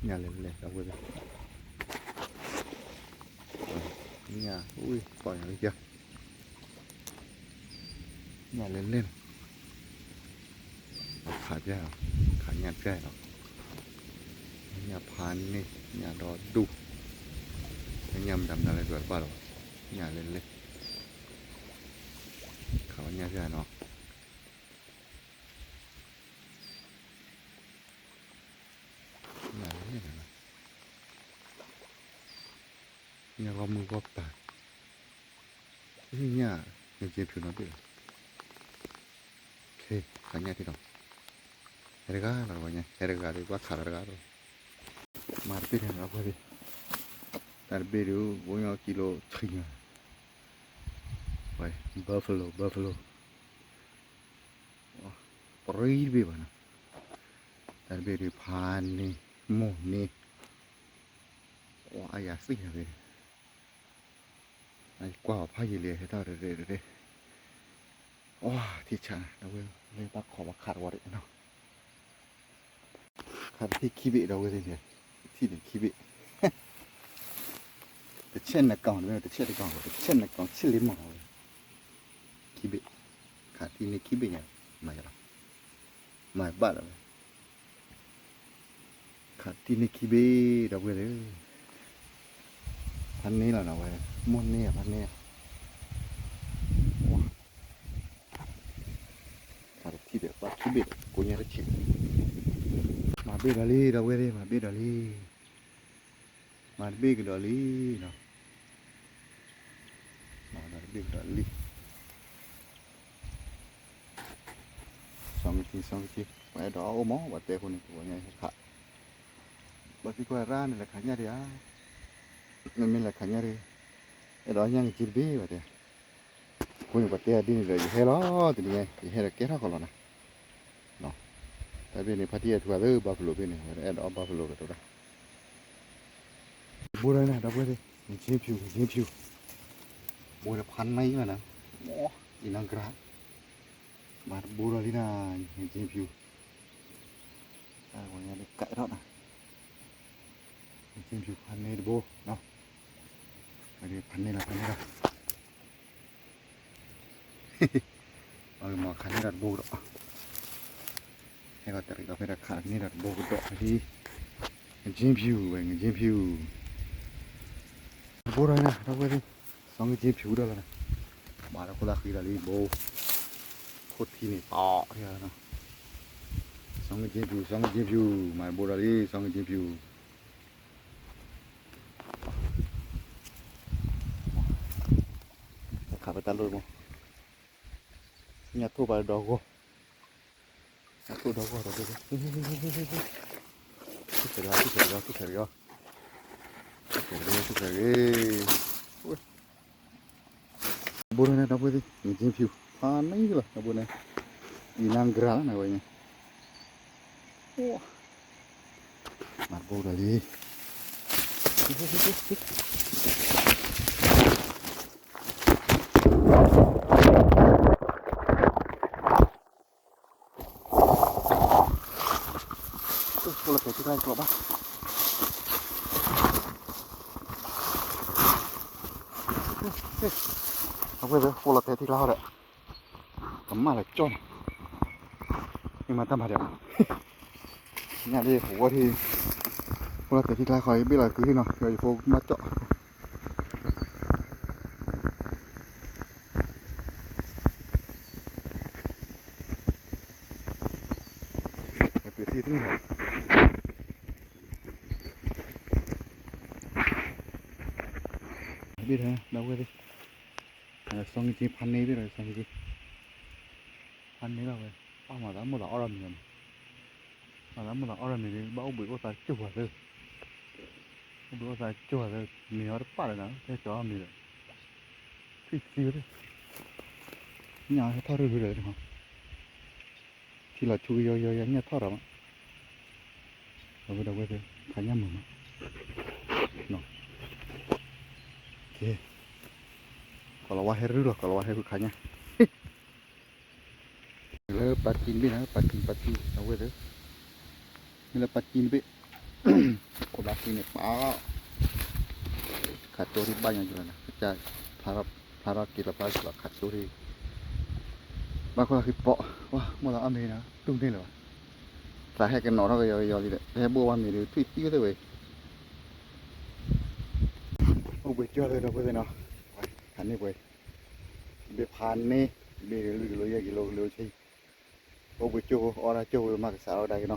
ညၣ်လဲၤလဲၤ ဒီပုၢ်ဝဲၢ်သ့ၣ်, ညၣ် အိၣ် ပီၢ်ညၣ်လၢယၤ, ညၣ်လဲၤလဲၤနီၤ, ခးပျၢ်နီၤ, ခးညၣ်ပျၢ်နီၤ, ညၣ်ဖးန့ၢ် ညၣ်ဒီဒူၣ်, ညၣ်မတၤမတၤလဲၣ် တဘၣ်လီၤ, ညၣ်လဲၤလဲၤ, ခးဝဲညၣ်ပျၢ်နီၤ. ညၣ်ဂီၢ်မုၢ်ဂီၢ်ပၤ, ညၣ် ငက့ဖုးနီၤဘ့ၣ်လီၤ, ခးညၣ်ထံၣ်ဒီး, ဟဲတဂၤလီၤ ဟဲတဂၤဒီး ဘၣ်ခးလီၤတဂၤလီၤ, မၤတဘ့ၣ်ဒီး ဒီပုၢ်ဝဲၢ်သ့ၣ်, တၢ်တဘ့ၣ်ဒုး အိၣ်ညီကံလိဆံညါ, buffalo buffalo, ပရံတဘ့ၣ်ဘၣ်နီၤ, တၢ်တဘ့ၣ်ဒုး ဖးန့ၢ် မိၢ်န့ၢ်, အါယၤသ့ၣ်ညါဘ့ၣ်, ကွၢ်အီၤဖးယံာ်လံ ဟဲထီၣ်တရ့တရ့, အထံဆးနၤ ဒီပုၢ်ဝဲၢ်သ့ၣ်, လၢတၢ်ခီဘၣ်ခးတဝီဒံးနီၤ, ခးတထံၣ်ခံဘ့ၣ် ဒီပုၢ်ဝဲၢ်သ့ၣ်, တထံၣ်န့ၣ်ခံဘ့ၣ်, တစ်ချက်နှစ်ကောင်, တစ်ချက်နှစ်ကောင်, တစ်ချက်လေးမ့ၢ်ဝဲ, ခံဘ့ၣ်, ခးတထံၣ်န့ၢ်ခံဘ့ၣ်ညါ, မၤယလီၤ, မၤဘၣ်လီၤဝဲ, ခးတထံၣ်န့ၢ်ခံဘ့ၣ် ဒီပုၢ်ဝဲၢ်သ့ၣ်, ဖးန့ၢ်လီၤနီၤဝဲ, မိၢ်န့ၢ်ဧါ ဖးန့ၢ်ဧါ, ခးတထံၣ်ဒီး ဘၣ်ခံဘ့ၣ်ဒီး ကိးညါတဆံး, မၤဘ့ၣ်ဒီးလံ ဒီပုၢ်ဝဲၢ်သ့ၣ်, မၤဘ့ၣ်ဒီးလံ, မၤတဘ့ၣ်ကဒီးလံနီၤ, မၤတဘ့ၣ်ကဒီးလံ, စီၤက့ၤ စီၤက့ၤ, ပှၤအဲၣ်ဒိးအီၣ်အိၣ်မး ပှၤတဲအဃိန့ၣ် ပှၤညါဟဲခး, ဘၣ်သံကွၢ်ရၣ်န့ၣ် လဲၤခးညၣ်ဒံးဧါ, မ့မ့ၢ်လဲၤခးညၣ်ဒံး, အဲၣ်ဒိးအီၣ်ညၣ်က့ၤတဘ့ၣ်ဘၣ်တဲ အဃိန့ၣ် ပှၤတဲဒ်န့ၣ်ဒီး ယဟဲလီၤ တနံၤညါ ယဟဲဒီးကဲထီၣ်ဃီလီၤနၤ, တၢ်ဘ့ၣ်န့ၣ် ဖါတံၢ်အဲၣ်ထူအသး buffalo ဘ့ၣ်န့ၣ် ဝဲအဲၣ်ဒိးအီၣ် buffalo ကတိၤတၢ်, ဘိဒီးနၤ ဒီပုၢ်ဝဲၢ်သ့ၣ်, ငက့ဖၠူၣ် ငက့ဖၠူၣ်, ဘိဒီးဖးန့ၢ်လီၤနၤ, အံၤနၤကြၢး, မၤတဘိဒီးလံနၤ, ငက့ဖၠူၣ်, တၢ်ဝဲညါဒ်ကဲထီၣ်နၤ, ငက့ဖၠူၣ်ဖးန့ၢ်တဘိ, ဖးန့ၢ်လီၤ ဖးန့ၢ်လီၤ အမၤခးန့ၢ်ဒီးတဘိကဒီး, ဟဲကီးတရံးဒီးဖဲဒၣ်ခးန့ၢ်ဒီးတဘိကဒီးဖဲဒၣ်, ငက့ဖၠူၣ်ဝဲ ငက့ဖၠူၣ်, တဘိဒီးနၤ ဒီပုၢ်ဝဲၢ်သ့ၣ်, စီၤငက့ဖၠူၣ်ဒီးလီၤနၤ, မၤလၢခိၣ်သၣ်ဃံဒီးလံဘိ, ခိၣ်ထံန့ၣ်တီၢ်ထီၣ်လီၤ, စီၤငက့ဖၠူၣ် စီၤငက့ဖၠူၣ် မၤတဘိဒီးလံ စီၤငက့ဖၠူၣ် ခးပတၢ်လိၣ်မး, ညၣ်ထိၣ်ပာ်ဒီးဂီၢ်, ညၣ်ထိၣ်ဒီးဂီၢ်ဒီး, ထိၣ်ဖဲးတဂၤ ထိၣ်ဖဲးတဂၤ ထိၣ်ဖဲးတဂၤ, ထိၣ်ဖဲးတဂၤ ထိၣ်ဖဲးတဂၤ, ဘိဒီးန့ၣ် ဒီပုၢ်ဝဲၢ်သ့ၣ် ငက့ဖၠူၣ် ဖးန့ၢ်လီၤ ဒီပုၢ်ဝဲၢ်န့ၣ်, အံၤနၤကြၢးလီၤနၤဝဲန့ၣ်, မၤတဘိဒီးလံ အိၣ်လီၤတဲာ်ထံကျါကျိးဘၣ်, အဝဲသ့ၣ် အိၣ်လီၤတဲာ်ထံကျါဟီဒီး ကမၣ်လၢကၠီၣ်န့ၣ်, မ့ၢ်မၤတၢ်မၤဒီး ညၣ်ဒ် ပဝီထံ အိၣ်လီၤတဲာ်ထံကျါဃီ ယဘ့ၣ်လီၤကုၤဟံၣ်နီၤ ယဖိမၣ်ကၠီၣ် ဘ့ၣ်ထဲ ဒီပုၢ်ဝဲၢ်သ့ၣ်, စီၤက့ၤဖးန့ၢ်ဘ့ၣ်ဒီး စီၤက့ၤဖးန့ၢ်လီၤဝဲ, ပၢ်မၤသးမိၣ်သးအီၣ်ဒီးမံၤလီၤန့ၣ်, မၤသးမိၣ်သးအီၣ်ဒီးမံၤဒီး ဘၣ်အိၣ်ဘှံးအိၣ်သါကၠိၢ်ပှၤသၢ, အိၣ်ဘှံးအိၣ်သါကၠိၢ်ပှၤသၢ, မံၤအီၤတပၣ်လၢၤနၤ ဟဲကၠီအီၣ်မံၤဒီး, ထွံၣ်သံဝဲသ့ၣ်, ညၣ်ဟဲထီၣ်ရုၢ်ရုၢ်ဒီး ထံလီၤဆူကယီယီယီ ညၣ်ထီၣ်ဒီးမး, ဒီပုၢ်ဝဲၢ်သ့ၣ် ခးညၣ်မုာ်မး, ကီၤလၤဝါဟဲရုၢ်လီၤ ကီၤလၤဝါဟဲရုၢ်ခးညၣ်, လၢပၢ်တံၢ်တဘ့ၣ်နၤ ပၢ်တံၢ် ပၢ်တံၢ် ဒီပုၢ်ဝဲၢ်သ့ၣ်, မ့ၢ်လၢပၢ်တံၢ်တဘ့ၣ် ခိၣ်ဘၣ်ဃံန့ၣ်ပာ်, ခးတိၢ်ထံဘၣ်ညါကလီၤ, ဖျါထီၣ်က့ၤလီၤဖျါက့ၤလီၤ ခးတိၢ်ထံ, ဘၣ်ခိၣ်ဘၣ်ဃံပာ်, ဝါ မိၢ်သးအီၣ်မ့ၤနီၤ တူၢ်န့ၢ်လၢၤဘၣ်, သးဟဲကနိးထီၣ်ကယီကယီလံဒီး ပဟဲဘိၣ်ဘၣ်မ့ၤဒီး ထွံၣ်သံဝဲသ့ၣ်ဝဲ, အိၣ်ဘှံးကၠီၣ်သ့ၣ်ဒီပုၢ်ဝဲၢ်သ့ၣ်နီၤ, ခးန့ၢ်ပှဲၤ, ဘ့ၣ်ဖးန့ၢ်, ဘ့ၣ်တလွံၢ်ကလိ ယဲၢ်ကလိ ကလိဆံ အိၣ်ဘှံးကၠိဖိ အီၣ်ဒၣ်ကၠိဖိ မၤကစးထီၣ်ကဒါက့ၤနီၤ,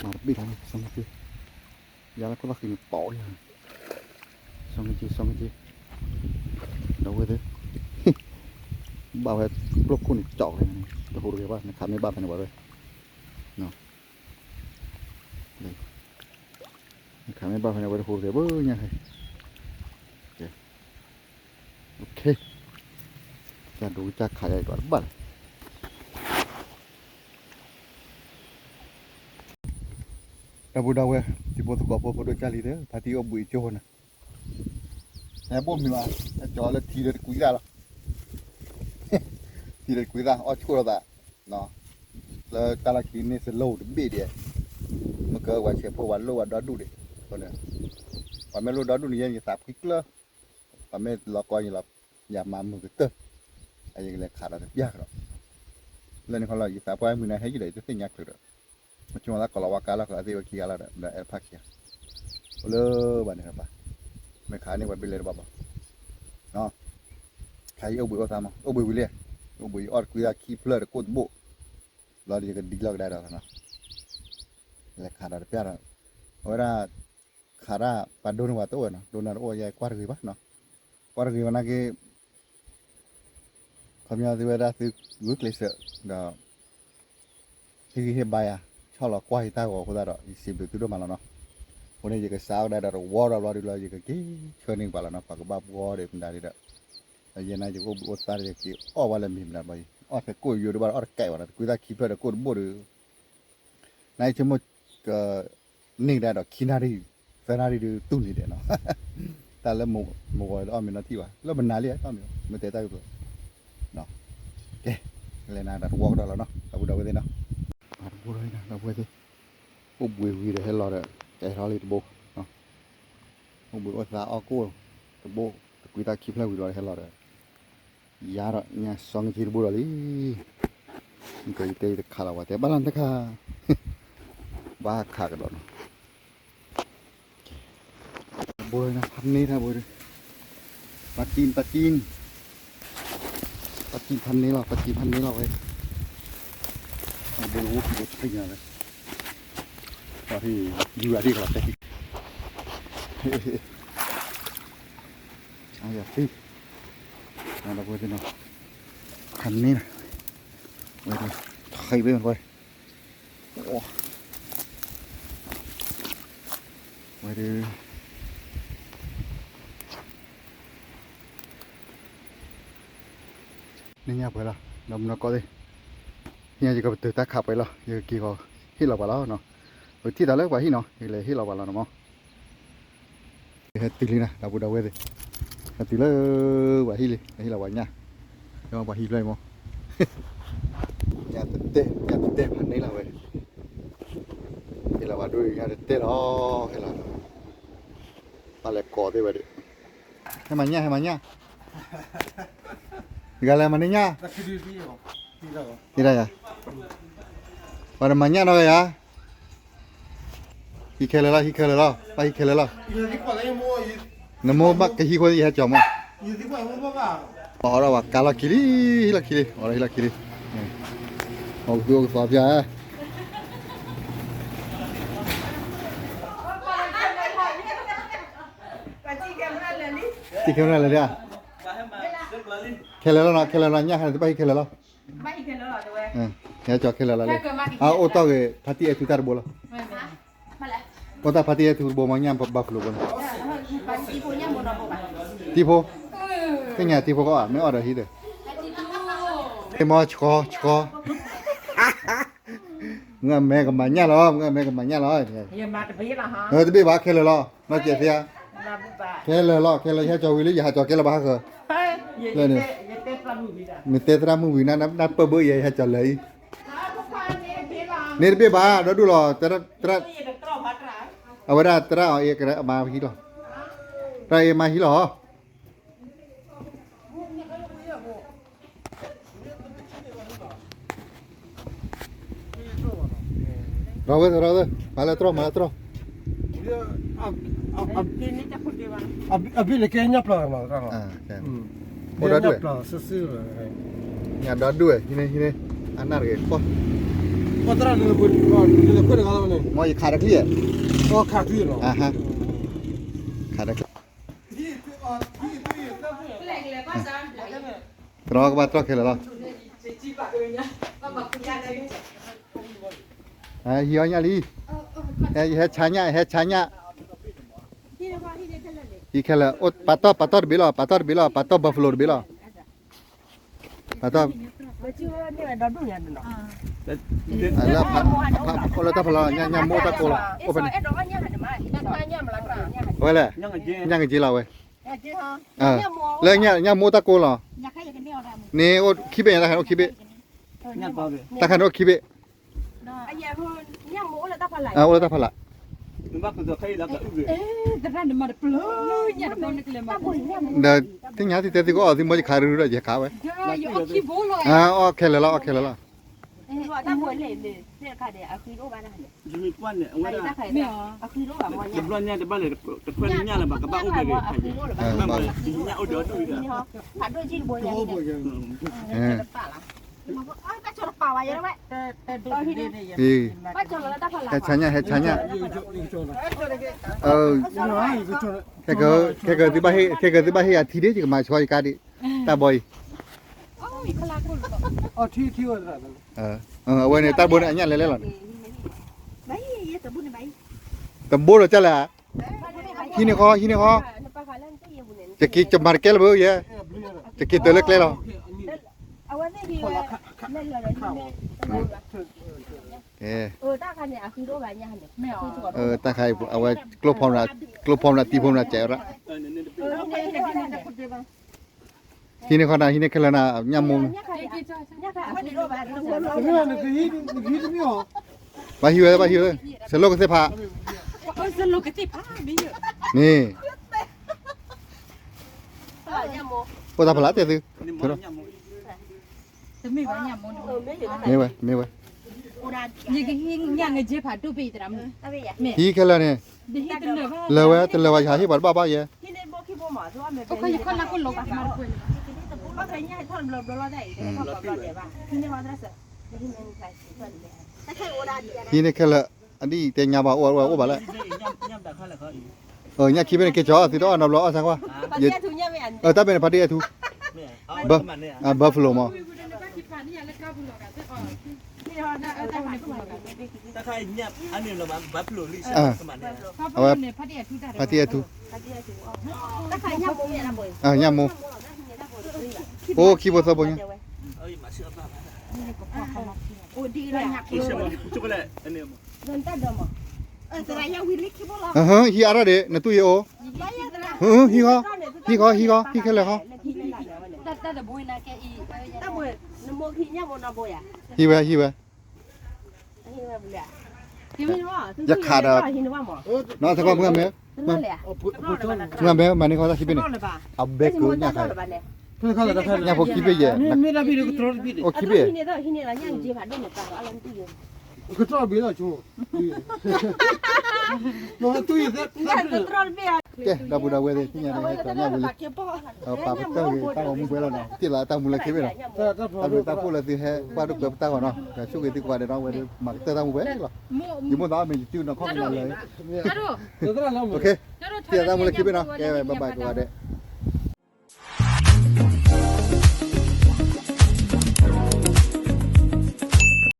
မၤတဘ့ၣ်လီၤ စီၤမက့, ယၤလၢခိၣ်သီၣ်ဃံန့ၣ်ပီၣ်ယၤ, စီၤမက့ စီၤမက့, ဒီပုၢ်ဝဲၢ်သ့ၣ်, ဘၣ်ဝဲကျိခိၣ်န့ၣ်ကၠီၣ်ဝဲန့ၣ် တဟူးတဂ့ၤဘၣ် နခးမ့ၢ်ဘၣ်ဖဲန့ၣ်ဝဲ, နခးမ့ၢ်ဘၣ်ဖဲန့ၣ်ဝဲတဟူးတဂ့ၤဘၣ်ညါဟဲ, ကဲ, ကၢ်ဒိကၢ်ခးယၤအံၤဒီးတဘၣ်လဲၣ် ဒီပုၢ်ဒီဝဲၢ် တံၤဖိသကိးဖိ ဖိဒိၣ်ကၢ်လံၤသ့ၣ် ဖါတံၢ်အိၣ်ဘှံးကၠိဖိန့ၣ်, ဟဲဘိၣ်မ့ၤဘၣ်, ဟဲကၠီလၢထံလၢတကွံသၣ်လီၤ, ထံလၢတကွံသၣ် အီၣ်ဆိၣ်လိာ်သး, လၢတၢ်လီၢ်ခံန့ၣ် စလိၣ်တဘ့ၣ်ဒံး, မ့ၢ်ကဝဲဆဲးဖိဝဲလိၣ်ဝဲဒီဒူၣ်ဒံး, ပှၤမ့ၢ်လိၣ်ဒီဒူၣ်န့ၣ် ယဲယသးဖှံကျၢၢ်, ပှၤမ့ၢ်လီၤကီယလီၤ, ယမၤမုာ်ကတၢၢ်, အယကလဲၤခးဒီးတပျၢ်ကဒီး, လၢန့ၣ်ခီလီၤ ယသးပှၢ်မုၢ်နၤဟဲယံာ်ဒီး ယတသ့ၣ်ညါချုးဒီး မဆိမိၣ်သးကိးလီၤဝါကါလီၤ ကသ့ၣ်ဝဲခံဂၤလီၤဒီး ဒီးအဲၣ်ဖးခံဂၤ, အိၣ်လၢဘၣ်န့ၣ်ဘၣ်, မ့ၢ်ခးန့ၢ်ဝဲဘ့ၣ်လဲၤတဘၣ်ဘၣ်, ခါအံၤအိၣ်ဘှံးအိၣ်သါမး အိၣ်ဘှံးဝံၤလံ, အိၣ်ဘှံးယအီၣ်တကွံသၣ်ခံဖျၢၣ်တကိၣ်တဘိၣ်, ဘျီဒီးယကဒံလီၤကဒါဒီးနီၤ, လဲၤခးဒီးတပျၢ်ဒီး, အဝဲဒၣ်, ခးတၢ်ပှၤဒိန့ၢ်ဝဲတအိၣ်ဝဲနီၤ ဒိန့ၢ်တအိၣ်ယဲကွၢ်တဂ့ၤဘၣ်နီၤ, ကွၢ်တဂ့ၤဝဲနာ်က့ ခီပညီသုဝဲဒၣ်သုဂုာ်ကျဲးစၢး, ဒီး, ဟ့ၣ်ဂံၢ်ဟ့ၣ်ဘါယၤ, ဆီၣ်လီၤကွၢ်ယတၢ်ဂီၤအဃိသတးဒီး ယစံးဘျုးသုဒိၣ်မးလီၤနီၤ, အဃိန့ၣ် ယကစးထီၣ်ကဒါဒီးတဝီဒီးဘျီဒုလီၤ ယကက့ၤဆှၢန့ၢ်ပှၤလီၤနီၤ ပှၤကဘၣ်ဘှီဒီးမတၤဒ်ဒီး, ဒီးယဲနာ်ယကအိၣ်ဘှံးအိၣ်သါဒီး ယက့ၤအီၣ်ဝဲလၢမ့ၤမတၤဘျီအံၤ အီၣ်ထဲကိၣ်ယိၤဒုဘၣ်ဒီးအီၣ်တကဲးဘၣ်ဒီး တကွံသၣ်ခံဖျၢၣ်ဒီးကိၣ်တဘိၣ်ဒီး နဆိကမိၣ်က, န့ၢ်ကဒါဒီးခံနၣ်ရံၣ်, သၢနၣ်ရံၣ်ဒုးတူၢ်န့ၣ်ဒဲးနီၤ, တၢ်လၢမဂီၤတအီၣ်မ့ၤနီထံၣ်ဘၣ် လၢမနၤလံအတအီၣ်မ့ၤ, မ့ၢ်တဲတၢ်ဂ့ၢ်ပ, ကဲ, လဲၤနၤဒီးတဝီကဒီးလီၤနီၤ ဒီပုၢ်ဒီဝဲၢ်သ့ၣ်နီၤ, ဒီပုၢ်ဒီဝဲၢ်သ့ၣ်, အိၣ်ဘှံးဝံၤဒီးဟဲလီၤဒီး ကဲထီၣ်လံတဘိ, အိၣ်ဘှံးအိၣ်သါအီၣ်ကိၣ်တဘိ, တကွံသၣ်ခံဖျၢၣ်ဝံၤဒီးဟဲလီၤဒီး ယၤဒီးညၣ်စီၤနက့တဘိဒီးလံ, နကယတဲယတခးလီၤ ပှၤတဲဘၣ်လီၤတခါ, ဘၣ်ခးကဒီးနီၤ, ဘိဖးန့ၢ်တၢ်ဘိ, ပၢ်တံၢ် ပၢ်တံၢ်, ပၢ်တံၢ်ဖးန့ၢ်လီၤ ပၢ်တံၢ်ဖးန့ၢ်လီၤဝဲ, အဘိအိၣ်ကံအိၣ်ဆံညါဝဲ, ပှၤဟ့ၣ်, ယူၤအဒံၣ်ကလီၤတဲ, အယၤသံ, ဒီပုၢ်ဝဲၢ်သ့ၣ်နီၤ, ဖးန့ၢ်လီၤ, ဝဲဒီး, ထံၣ်ဝဲဝဲ, ဝဲဒီး, နညၣ်ပှဲၤလီၤ ဒီးမုၢ်နီၢ်ကီၢ်သ့ၣ်, နညၣ်ယကပတုာ်တၢ်ခးပှဲၤလီၤ ယကက့ၤဂီၤ, ဟ့ၣ်လီၤပှၤလီၤနီၤ, ပထံၣ်တၢ်လၢပှၤဟံၣ်နီၤ ယကလဲၤဟ့ၣ်လီၤပှၤလီၤနီၤမး ဟဲတုၤလံနၤ ဒီပုၢ်ဒီဝဲၢ်သ့ၣ်, ဟဲတုၤလၢပှၤဟံၣ်လံ ဟဲဟ့ၣ်လီၤပှၤညၣ်, ဟဲပှၤဟံၣ်ဖျၢၣ်အံၤမး, ညၣ်တတဲ ညၣ်တတဲဖးန့ၢ်လီၤဝဲ, ဟ့ၣ်လီၤပှၤဒိၣ်ညၣ်တတဲလီၤ, ဟဲလီၤ, ဘၣ်လဲၤကိးသ့ၣ်ဝဲဒီး, ဟဲမၤညၣ် ဟဲမၤညၣ်, တဂၤလဲၤမၤန့ၢ်ညၣ် ဟ့ၣ်ဒၣ်ယၤ, ပှၤတမၤညၣ်နီတဂၤယၤ, ဟံးခဲလၢာ်လီၤ ဟံးခဲလၢာ်လီၤ ဘၣ်ဟံးခဲလၢာ်လီၤ, နမိၢ်ဘၣ်ကဟံးဃိယဟဲကၠီၤမး, ပှၤအိၣ်ဒီးပှၤကါလီၢ်ခံလံ ဟံးလီၢ်ခံလံ အိၣ်ဒီးဟံးလီၢ်ခံလံ, အိၣ်ကသူအိၣ်ကသီပျၢ် တံၢ်ခဲမရၣ်လဲၤဒၣ်, ခဲလၢာ်လီၤနီၤ ခဲလၢာ်လီၤ ညၣ်ဟဲတဘၣ်ဟံးခဲလၢာ်လီၤ, ဟဲကၠီၤခဲလၢာ်လီၤလံ, အအိၣ်တီၢ်ဂ့ၤ ဖါတံၢ်အဲၣ်ထူတၢ်တဘိလီၤ, အိၣ်တၢ်ဖါတံၢ်အဲၣ်ထူတဘိမ့ၢ်ညၣ်ဘၣ်ဖျိးဘိန့ၣ်, တံၢ်ဖိ, သ့ၣ်ညါတံၢ်ဖိကီၢ်ဘၣ် မ့ၢ်အီၣ်ဒီးဟံးဒီး, မ့ၢ်ဆှီဆှီ မုၢ်မဲကမၤညၣ်လီၤ မုၢ်မဲကမၤညၣ်လီၤ, တဘ့ၣ်ဘၣ်ခဲလၢာ်လီၤ နီၢ်ကဲသ့ဧါ, ခဲလၢာ်လီၤ ခဲလၢာ် ယဟဲကၠီၤဝံၤလံ ယဟးကၠီၤကဲလၢၤဘၣ်ဟါဃၢၤ, လၢန့ၣ်, မ့ၢ်တဲသရၣ်မုၣ်ဝံၤ နၢ်ပၢၢ်ဘၢအံၤ ယဟဲကၠီၤလၢာ်အံၤ, န့ၣ်တဘ့ၣ်ဘၣ် ဒီဒူၣ်လီၤ, သရၣ်, အဝဲဒၣ်သရၣ်အီၤအ့ၣ်ကရၢအမါဟံးလီၤ, သရၣ်အ့ၣ်မါဟံးလီၤ, ရီဝဲသရၣ်, မၤလၢတြီၢ် မၤလၢတြီၢ်, အဘ့ၣ်န့ၣ်ကဲညၣ်ပျီ, အိၣ်ဒီဒူၣ်ဝဲ, ညၣ်ဒီဒူၣ်ဝဲ, ဟံးန့ၢ် ဟံးန့ၢ်, အနၢ်တဂ့ၤ, မ်ယခးတချံၣ်, ခးတချံၣ်, တြီၢ်ကဘၣ်တြီၢ်ခဲလၢာ်လီၤ, ဟံးအီၣ်ညၣ်လံ, ဟဲဆါညၣ် ဟဲဆါညၣ်, ဟံးခဲလၢာ်, ပာ်တီၢ် ပာ်တီၢ်တဘ့ၣ်လီၤ, ပာ်တီၢ်တဘ့ၣ်လီၤ, ပာ်တီၢ် buffalo တဘ့ၣ်လီၤ, ပာ်တီၢ်, လၢဖး အိၣ်လၢတၢ်ဖးလီၤ, ညၣ်မိၢ်တၢ်ကိးလီၤ, အိၣ်ဖဲန့ၣ်, အဝဲလဲၣ်, ညၣ်က့ၤလီၤဝဲ, လၢညၣ်မိၢ်တၢ်ကိးလီၤ, န့ၣ်အိၣ်ခံဘ့ၣ်ညါ, တၢ်ခါန့ၣ်အိၣ်ခံဘ့ၣ်, တၢ်ခါန့ၣ်အိၣ်ခံဘ့ၣ်, အိၣ်လၢတၢ်ဖးလၢ်, ဒီးသ့ၣ်ညါသုတဲသုကအီၣ်သုမိၢ်ယခးရူဒီးယခးဝဲ, အီၣ်ခဲလၢာ်လီၤ, အီၣ်ခဲလၢာ်လီၤ, ဟဲဆါညၣ် ဟဲဆါညၣ်, ခဲကၢၤသုဘၣ်ဟ့ၣ်ယၤထံဒ့ၣ် ယကမၤဆီယကါဒ့ၣ်, တၢ်ဘီအံၤ, အဝဲန့ၣ် တၢ်ဘိန့ၣ်အညၣ်လဲၤလဲလီၤန့ၣ်, တဘိဒီးကၢ်လဲၣ်, ဟံးန့ၢ်ဃီ ဟံးန့ၢ်ဃီ, ယက့ၤကမၤတကဲလၢၤဘၣ်ယဲ, ယက့ၤတၢၤလၢကျဲလီၤ, တၢ်ခါအံၤ အဝဲ ကျိဖိမနုၤ တံဖိမနုၤ စဲးရၣ်, ဟံးန့ၢ်ဃီနၤ ဟံးန့ၢ်ခဲလၢာ်နၤ ညၣ်မိၢ်, ဘၣ်ဟံးဝဲ ဘၣ်ဟံးဝဲ, စလိၣ်ကသ့ၣ်ဖး, န့ၣ်, အိၣ်တၢ်ဖးလၢတဲသု, မ့ၢ်ဝဲ မ့ၢ်ဝဲ, ဟံးခဲလၢာ်န့ၣ်, လၢာ်ဝဲတလၢာ်ဘၣ် ယဟးဟ့ၣ်ပှၤတဘၣ်ဘၣ်ယဲ, ဟံးန့ၢ်ခဲလၢာ်, အဒ်တဲညါဘၣ် အိၣ်အိၣ်ဘၣ်လၢ, ညၣ်ခံဘ့ၣ်န့ၣ် က့ၤကီၤ သုတအီၣ်နီတဘျီ အီၣ်ဆၢကွၢ်, တၢ်ဘ့ၣ်န့ၣ် ဖါတံၢ်အဲၣ်ထူ, ဘၣ်ဖလိးမး, အဝဲ, ဖါတံၢ်အဲၣ်ထူ, ညၣ်မိၢ်, အိၣ်ခံဘိသၢဘိညါ, ဟံးအါထီၣ်ဒံး နတူၢ်ယအိၣ်, ဟံးဃီ, ဟံးဃီ ဟံးဃီ ဟံးခဲလၢာ်ဃီ, ဟံးဝဲ ဟံးဝဲ, ယခးဒီး, နီၢ်သကွၢ်မုၢ်မဲ, မုၢ်မဲ မၤန့ၢ်ဃီတၢ်ခံဘ့ၣ်န့ၣ်, အဘဲကုညၣ်ခါ, ညၣ်ဖိခံဘ့ၣ်ယဲ, အိၣ်ခံဘ့ၣ်, ကဲ ဒီပုၢ်ဒီဝဲၢ်သ့ၣ် သ့ၣ်ညါန့ၣ် ဟဲကီၤညၣ်ဝံၤလံ, ပာ်ပတၢၢ်ဂ့ၤ တၢ်ဂီၤမူဝဲလီၤနီၤ တ့ၢ်လီၤတၢ်မူလၢခံဘ့ၣ်နီၤ, တၢ်ဘျုးတၢ်ဖှိၣ်လၢသုဟဲကွၢ်ဒိၣ်ပၢပတၢ်ဂီၤနီၤ ဒီးဆိၣ်ဂ့ၤသုကိးဂၤဒဲးနီၤ ဝဲဒၣ်မၤကတၢၢ်တၢ်မူဝဲလီၤ, ယမိၣ်သးအီၣ်မ့ၢ်ယစုနီၤ ခီၣ်ကနၤလၢ, တ့ၢ်လီၤတၢ်မူလၢခံဘ့ၣ်နီၤ ကဲ bye bye ကိးဂၤဒဲး